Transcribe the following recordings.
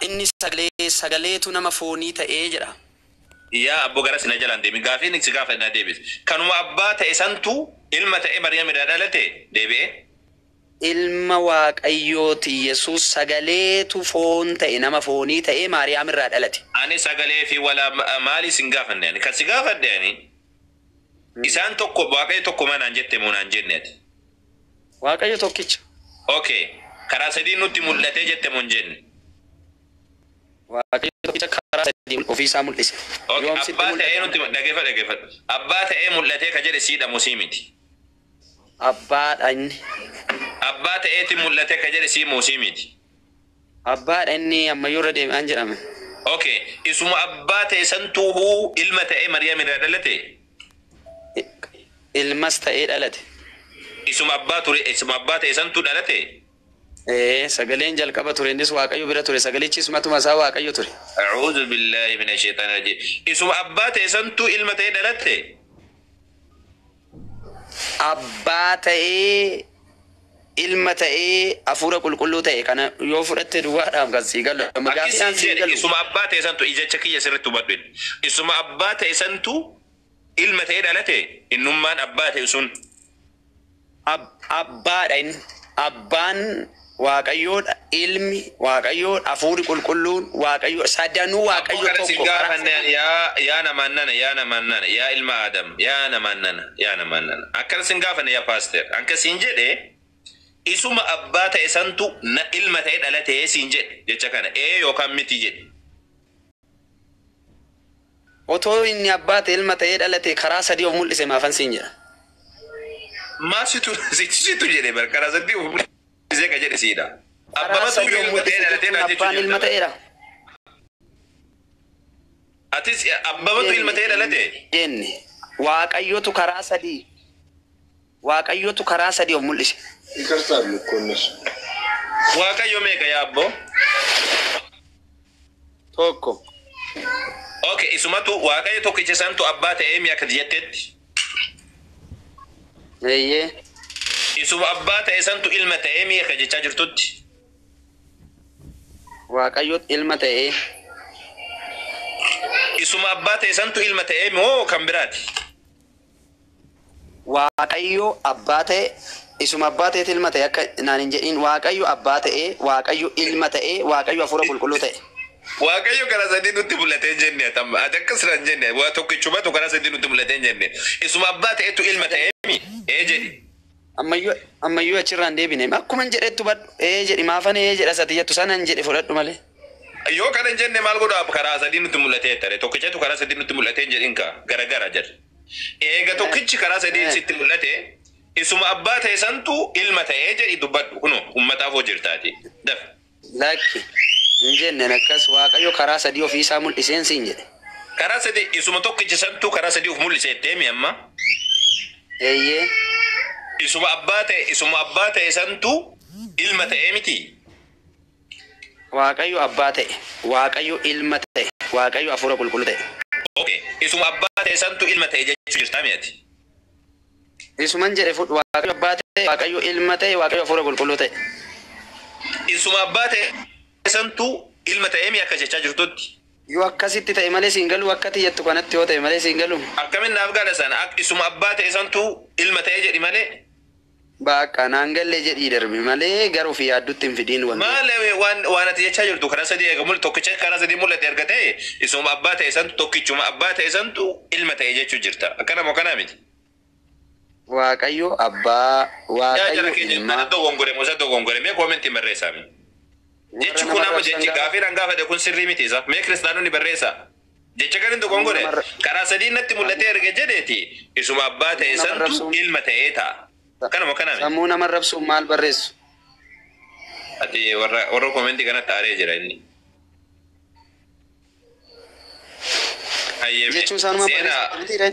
Inni sagalee, sagaleetu nama foonii ta'ee jedha. Yaa abbo, gara sina jalaan deemi. Gaafiin si gaafa na deebise. Kanuma abbaa ta'e santu ilma ta'e Maryam irraa dhalate deebi'ee. Ilma Waaqayyooti Yesuus, sagaleetu foon ta'e, nama foonii ta'e, Maariyaam irraa dhalate. Ani sagalee fi wala maalii sin gaafanne. Ani kan si gaafadhe, ani isaan tokko, Waaqayyo tokko manaan jette moo naan jenne ati? Waaqayyo tokkicha. Okay. Karaa sadii nutti mul'atee jette moo hin jenne? Waaqayyo tokkicha karaa sadii ofiisaa mul'ise. Okay. Yoom sitti Abbaa ta'ee mul'ate? Nutti dhageeffadhu, dhageeffadhu. Abbaa ta'ee mul'atee ka jedhe siidha moo sii miti? Abbaadha inni. Abbaa ta'eeti mul'atee ka jedhe sii moo sii miti? Abbaadha inni, ammayyuu irra deebi'aan jedhame. Okay. Isuma abbaa ta'e santuuhuu ilma ta'ee Maryam irraa dhalate? Ilmas ta'ee dhalate. Isuma abbaa ture, isuma abbaa ta'e santuu dhalate? Ee, sagaleen jalqaba ture, innis Waaqayyo bira ture, sagalichis matuma isaa Waaqayyo ture. أعوذ بالله من الشيطان الرجيم. Isuma abbaa ta'e santuu ilma ta'ee dhalate? Abbaa ta'ee, ilma ta'ee, hafuura qulqulluu ta'e, kana yoo fudhatte duwwaadhaaf kan sii galu. Amma gaaffiidhaan Akkasiin sii jedhe galu. Isuma abbaa ta'e santu, ijacha kiyya sirriitti hubadhu. Isuma abbaa ta'e santu ilma ta'ee dhalate, innummaan abbaa ta'e sun? Abbaadha inni. Abbaan Waaqayyoodha, ilmi Waaqayyoodha, hafuurri qulqulluun Waaqayyo, sadanuu Abboo Waaqayyo kana si tokko. Karaa gaafanne yaa yaa namaan nana, yaa namaan nana, yaa ilma Adam, yaa namaan nana, yaa namaan nana, akkana sin gaafanne yaa paaster. Akkasiin jedhe, isuma abbaa ta'e santu na ilma ta'e dhalate siin jedhe. Jecha kana ee yookaan miti jedhe. Otoo inni abbaa ta'e ilma ta'ee dhalate, karaa sadii of mul'ise maafan siin jedha. Maa situ jedhe bar, karaa sadii of mul'isee ka jedhe siidha. Karaa Abbamatu sadii of ilma ta'e mul'ise dhalatee jechuun dha jechuu abbaan ilma jirta. ta'eera. Atis abbamatu ilma ta'e dhalate. Jenne, Waaqayyotu karaa sadii of mul'ise. ይቀርጻሉ እኮ እነሱ። Waaqayyo meeqa yaa abboo? Tokko. Okay, isumatu Waaqayyo tokkicha santu abbaa ta'ee mi'a akka jettetti. Eeyyee. Isuma abbaa ta'e santu ilma ta'ee mi'a akka jechaa jirtutti. Waaqayyo ilma ta'ee. Isuma abbaa ta'e santu ilma ta'ee moo kan biraati? Waaqayyo abbaa ta'e, isuma abbaa ta'eet ilma ta'e akka naan hin jedhin. Waaqayyo abbaa ta'ee, Waaqayyo ilma ta'ee, Waaqayyo hafuura qulqulluu ta'e. Waaqayyo karaa sadii nutti mul'atee hin jenne atamma. Ati akkas hin jenne. Waa tokkichumatu karaa sadii nutti mul'atee hin jenne. Isuma abbaa ta'etu ilma ta'ee mi? Ee jedhi. Ammayyuu achirraa hin deebine. Akkuma hin jedhettu badhu. Ee jedhi, maafan ee jedha sati jettu sanan jedhe fudhadhu malee. Yoo kana hin jenne maal godhu? Karaa sadii nutti mul'atee tare. Tokkichatu karaa sadii nutti mul'atee hin jedhin kaa. Gara gara jedhe. Eega tokkichi karaa sadii sitti mul'ate, isuma abbaa ta'e santu ilma ta'ee jedhi dubbadhu. Kuno ummataaf hojirtaati. Daf. Lakki, hin jenne akkas. Waaqayyo karaa sadii ofiisaa mul'iseen siin jedhe. Karaa sadii, isuma tokkichi santu karaa sadii of mul'ise jettee mi amma? Eeyyee. Isuma abbaa ta'e santu ilma ta'ee miti? Waaqayyo abbaa ta'e, Waaqayyo ilma ta'e, Waaqayyo hafuura qulqulluu ta'e. Okay. Isuma abbaa ta'e santu ilma ta'e jechuu jirtaa mi ati? Isuman jedhe fudhu. Waaqayyo abbaa ta'e, Waaqayyo ilma ta'e, Waaqayyo hafuura qulqulluu ta'e. Isuma abbaa ta'e santu ilma ta'ee mi akka jechaa jirtutti? Yoo akkasitti ta'e malee siin galu, akka jettu kanatti yoo ta'e malee siin galu. Akkamin naaf gala sana? Isuma abbaa ta'e santu ilma ta'ee jedhi malee. Baaqqa, naan galle jedhii darbi malee garuu fi yaaddutti hin fidiin wanti. Maal waan ati jechaa jirtu, karaa sadii eega mul tokkicha karaa sadii mul'ate erga ta'e, isuma abbaa ta'e santu, tokkichuma abbaa ta'e santu ilma ta'e jechuu jirta. Akkana moo kanaa miti? Waaqayyo abbaa, Yaa Waaqayyo jara keenya, ilma. ana dogongore moo isa dogongore? Mee koomentii barreessaa mee. Jechi Warra kun nama amma jechi arrabsan. Gaafii dhaan gaafate kun sirrii miti isa. Mee kiristaanonni barreessaa. Jecha kan hin dogongore karaa sadii natti mul'atee erga jedheeti, isuma abbaa ta'e Nama santu arrabsuun- ilma ta'ee ta'a. Kanuma kanaa miti. Sammuu nama arrabsuun maal barreessu? Ati warra koomentii kanatti aaree jira inni. Hayyee. Jechuun isaanuma Seenaa. barreessu miti ree?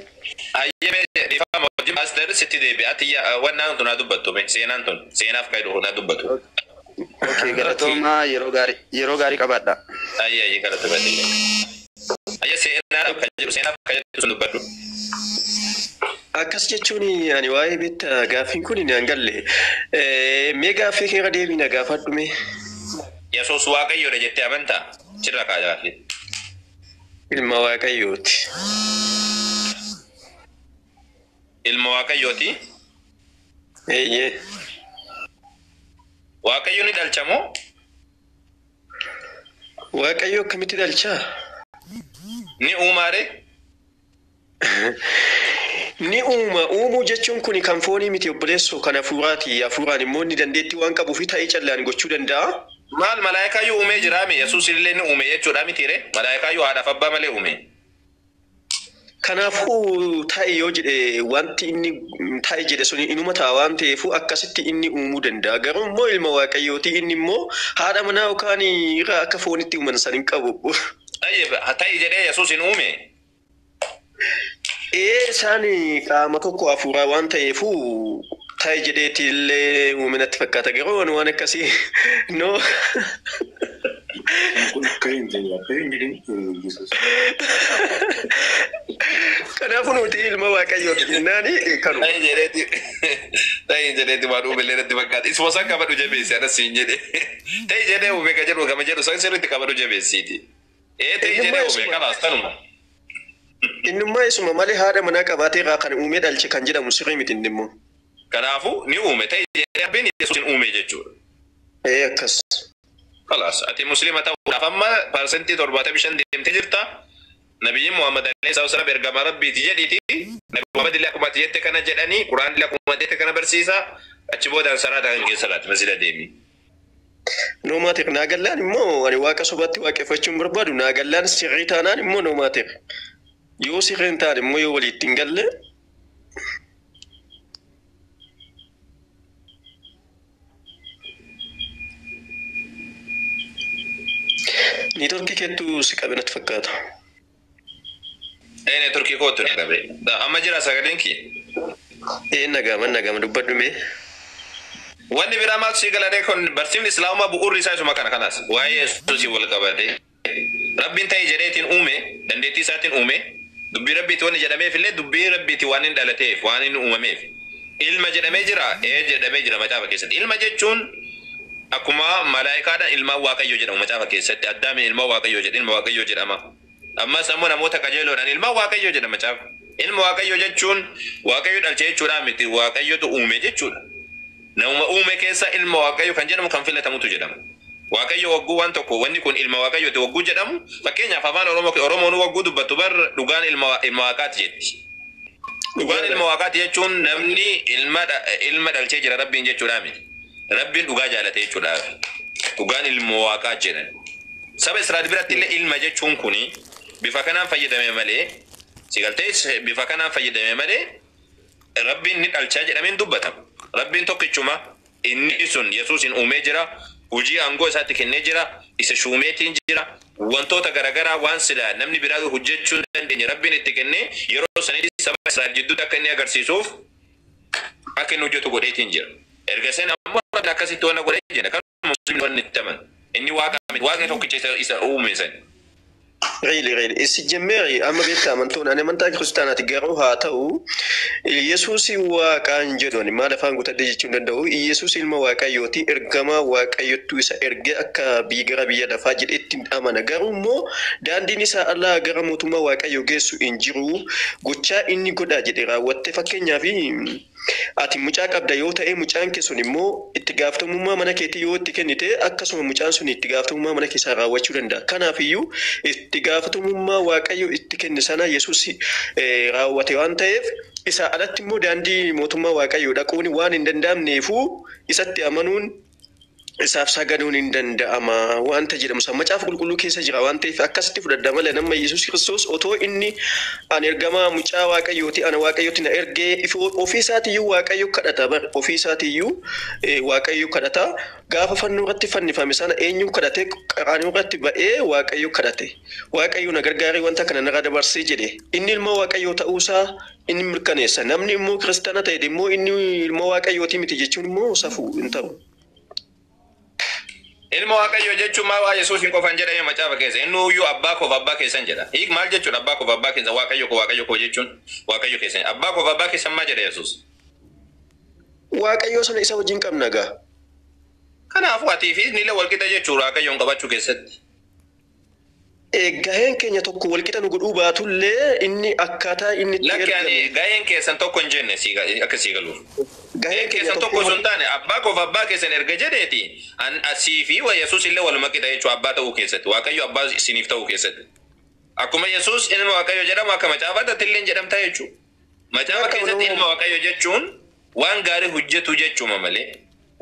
Hayyee, dhiifama wajjin paaster sitti deebi'a. Ati wannaan tun haa dubbattu mee, seenaan tun seenaaf kan haa dubbatu. Okay, galatoomaa, yeroo gaarii qabaadha. Hayyee, hayyee, galatooma illee. Hayyee, seenaaf kan jedhu, seenaaf kan jedhu sun dubbadhu. Akkas jechuun ani waa'ee beektaa gaaffiin kun hin galle. Mee gaaffii kee irra deebii na gaafadhu mee. Yesuus Waaqayyoodha jettee amantaa? Sirra kaa'aa gaaffii. Ilma Waaqayyooti. Ilma Waaqayyooti. Eeyyee. Waaqayyo ni dhalcha moo? Waaqayyo akkamitti dhalchaa? Ni uumaare? Ni uuma. Uumuu jechuun kun kan foonii miti obboleessoo, kan hafuuraati. Hafuuraan immoo inni dandeettii waan qabuuf ta'ee callaan gochuu danda'a. Maal malaayikaayyuu uumee jiraame Yesuus illee ni uume jechuudha mitiire? Malaayikaayyuu haadhaaf abbaa malee uume. Kanaafuu ta'e yoo jedhe wanti inni ta'e jedhe sun inuma ta'a waan ta'eef akkasitti inni uumuu danda'a. Garuu immoo ilma Waaqayyooti, inni immoo haadha manaa yookaan irraa akka foonitti uuman san hin qabu. Ta'e jedhee Yesuus hin uume. Ee, isaan qaama tokko hafuuraa waan ta'eef ta'e jedheeti illee uume natti fakkaata. Garuu waan akkasii no. Kanaafuu nuti ilma Waaqayyooti jennaani kanuma. Ta'e jedheeti waan uume illee natti fakkaata. Isuma san qabadhu jabeessi anas siin jedhe. Ta'e jedhee uume ka jedhu kama jedhu san sirriitti qabadhu jabeessiiti. Ee, ta'e jedhee uume kalaas tanuma. Innummaa isuma malee haadha manaa qabaatee irraa kan uumee dhalche kan jedhamu sirrii miti inni immoo. Kanaafuu ni uume, ta'e jedhee Rabbiin Yesuusin uume jechuudha. Ee, akkas. Kalaas ati muslima ta'uudhaaf amma 75% deemtee jirta. Nabiyyiin Muhammad alayhi salaam ergamaa Rabbiiti jedhiiti. Nabi Muhammad illee akkuma ati jette kana jedhanii, Quraan illee akkuma ati jette kana barsiisa. Achi boodaan salaata kan keessa laati masjida deemi. Noomaatir naagallaan immoo ani waaqa sobaatti waaqeffachuu hin barbaadu. Naagallaan sirrii taanaan immoo noomaatir. Yoo sirrii hin taane immoo yoo walitti hin galle niitoorkii keettuu si qabe natti fakkaata. Ee, neetworkii kootu na qabe. Amma jira sagaleen kiyya. Ee, nagaama nagaama, dubbadhu mee. Wanni biraa maaltu si galadee? Kun barsiifni Islaamaa bu'uurri isaa isuma kana kanaas. Waa'ee Yesuusii wal qabate. Rabbiin ta'e jedheetiin uume, dandeettii isaatiin uume, dubbii Rabbiiti wanni jedhameef illee dubbii Rabbiiti waan hin dhalateef, waan hin uumameef. Ilma jedhamee jira, ee jedhamee jira macaafa keessatti. Ilma jechuun akkuma malaayikaadhaan ilmaan Waaqayyoo jedhamu macaafa keessatti. Addaamiin ilma Waaqayyoo jedha, ilma Waaqayyoo jedhama. Ammas ammoo namoota qajeeloodhaan ilmaan Waaqayyoo jedhama macaafa. Ilma Waaqayyoo jechuun Waaqayyo dhalche jechuudha miti, Waaqayyotu uume jechuudha. Namuma uume keessa ilma Waaqayyo kan jedhamu kan filatamutu jedhama. Waaqayyo wagguu waan tokko wanni kun ilma Waaqayyooti wagguu jedhamu, fakkeenyaaf afaan Oromoo Oromoon wagguu dubbattu bar dhugaan ilma Waaqaati jetti. Dhugaan ilma Waaqaati jechuun namni ilma dhalchee jira Rabbiin jechuudha miti. Rabbiin dhugaa jaalate jechuudha. Dhugaan ilma Waaqaa jedhan. Saba Israa'el biratti illee ilma jechuun kuni bifa kanaan fayyadame malee, si galtee, bifa kanaan fayyadame malee Rabbiin ni dhalchaa jedhameen dubbatama. Rabbiin tokkichuma, inni sun Yesuusin uumee jira, hojii aangoo isaatti kennee jira, isa shuumeetiin jira, wantoota garaagaraa waan silaa namni biraa hojjechuu hin dandeenye Rabbiin itti kennee yeroo sanitti saba Israa'el jidduutti akka inni agarsiisuuf akka inni hojjetu godheetiin jira. Erga sen ammoo Rabbiin akkasitti wanna godhee jira. Kan musliimni wanni itti amanu. Inni waaqa miti. Waaqni tokkicha isa uume sani. Really, really. Sijjemmeeri amma beektaa amantoonni ani amantaa kiristaanaati, garuu haa ta'u Yesuus waaqaan jedhu ani maal afaan guutadhee jechuu hin danda'u. Yesuus ilma Waaqayyooti, ergamaa Waaqayyottu isa ergee akka biyya gara biyya lafaa jedhetti amana. Garuu immoo daandiin isaa alaa gara mootummaa Waaqayyoo geessu hin jiru. Gochaa inni godhaa jedhe raawwatte, fakkeenyaaf ati mucaa qabda yoo ta'e, mucaan kee sun immoo itti gaafatamummaa mana keetii yoo itti kennite, akkasuma mucaan sun itti gaafatamummaa mana keessaa raawwachuu danda'a. Kanaafiyyuu itti gaafatamummaa Waaqayyo itti kenne sana Yesuus raawwate waan ta'eef, isaa alatti immoo daandii mootummaa Waaqayyoo dhaquun waan hin danda'amneefuu isatti amanuun isaaf sagaduun hin danda'ama wanta jedhamu san macaafa qulqulluu keessa jira waan ta'eef akkasitti fudhadha malee nama Yesuus Kiristoos otoo inni ani ergamaa mucaa Waaqayyooti, ana Waaqayyooti na ergee, ofii isaatiiyyuu Waaqayyo kadhata bar, ofii isaatiiyyuu Waaqayyo kadhata. Gaafa fannoo irratti fannifame sana eenyuun kadhate? Qaraanioo irratti ba'ee Waaqayyo kadhate. Waaqayyo na gargaaree wanta kana narraa dabarsee jedhe. Inni ilma Waaqayyoo ta'uusaa inni mirkaneessa. Namni immoo kiristaana ta'e immoo inni ilma Waaqayyooti miti jechuun immoo safuu hin ta'u. Ilma Waaqayyoo jechuun maal? Waa Yesuusin qofan jedhame macaafa keessa. Inni iyyuu abbaa koof abbaa keessan jedha. Hiik maal jechuudha abbaa koof abbaa keessan, Waaqayyo koo Waaqayyo koo jechuun Waaqayyo keessan. Abbaa koof abbaa keessan maal jedha Yesuus? Waaqayyoo sana isa wajjin qabna gaa. Kanaafuu atii fi inni illee walqixa jechuudha Waaqayyoon qabachuu keessatti. Gaheen keenya tokko walqixa nu godhuu baatullee inni akkaataa inni itti Lakki ani ergame. gaheen keessan tokko hin jenne akka sii galuuf. Gaheen Gaheen keenya keessan tokko tokko osoo hin taane abbaa koof abbaa keessan erga jedheeti an asii fi wa Yesuus illee waluma qixa jechuudha abbaa ta'uu keessatti, Waaqayyo abbaa isiniif ta'uu keessatti. Akkuma Yesuus ilma Waaqayyo jedhamu akka macaafaatti illee jedhamta jechuudha. Macaafa Akka keessatti nama- ilma Waaqayyo jechuun waan gaarii hojjetu jechuuma malee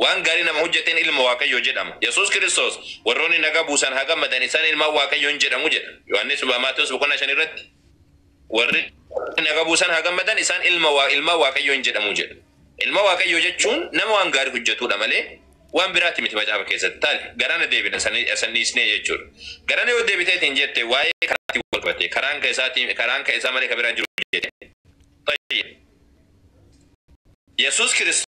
waan gaarii nama hojjeteen ilma Waaqayyo jedhama. Yesuus Kiristoos warroonni nagaa buusan haa gammadan, isaan ilmaan Waaqayyo hin jedhamu jedha. Yohaannis Maatewos boqonnaa 5 irratti. Warri nagaa buusan haa gammadan, isaan ilma Waaqayyo hin jedhamu jedha. Ilma Waaqayyo jechuun nama waan gaarii hojjetudha malee waan biraati miti macaafa keessatti. Taali garana deebina san dhiisnee jechuudha. Garana yoo deebiteetiin jette waa'ee karaatiin wal qabate, karaan ka isaatiin, karaan ka isaa malee ka biraan jiru jette. Tayyib. Yesuus Kiristoos